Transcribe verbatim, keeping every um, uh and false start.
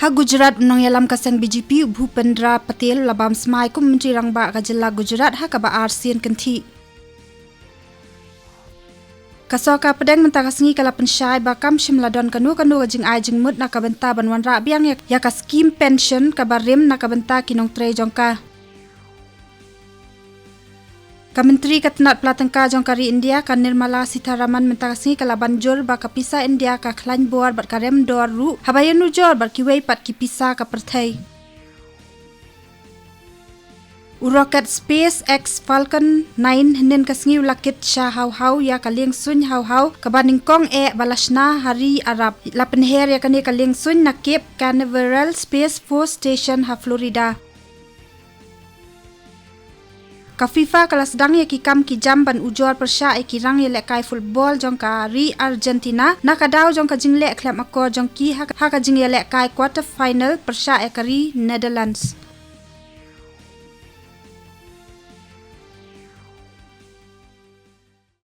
Ha Gujarat, u nongïalam ka seng B J P, u Bhupendra Patel, u la bam smai kum Myntri Rangbah ka jylla Gujarat ha kaba ar sien kynthih. Ka sorkar pdeng mynta ka sngi ka la pynshai ba kam shym la don kano kano ka jingai jingmut na ka bynta ban wanrah biang ïa, ïa ka skim pension kaba rim na ka bynta ki nongtrei jong ka. Ka Myntri ka tnat pla tyngka jong ka ri India, ka Nirmala Sitharaman, mynta ka sngi ka la ban jur ba ka pisa India ka khlaiñ bor bad ka rem dor ruh haba ïanujor bad kiwei pat ki pisa ka pyrthei. U rocket SpaceX Falcon nine hynnin ka sngi u la kit sha haw haw ïa ka liengsuiñ haw haw kaba nyngkong eh ba la shna ha ri Arab. La pynher ïa kane ka liengsuiñ na Cape Canaveral Space Force Station ha Florida. Ka FIFA ka la sdang ïa ki kam ki jam ban ujor pyrshah ïa ki rang ïalehkai football jong ka ri Argentina na ka daw jong ka jingleh khlem akor jong ki ha, ha ka jingïalehkai quarter final pyrshah ïa ka ri Netherlands.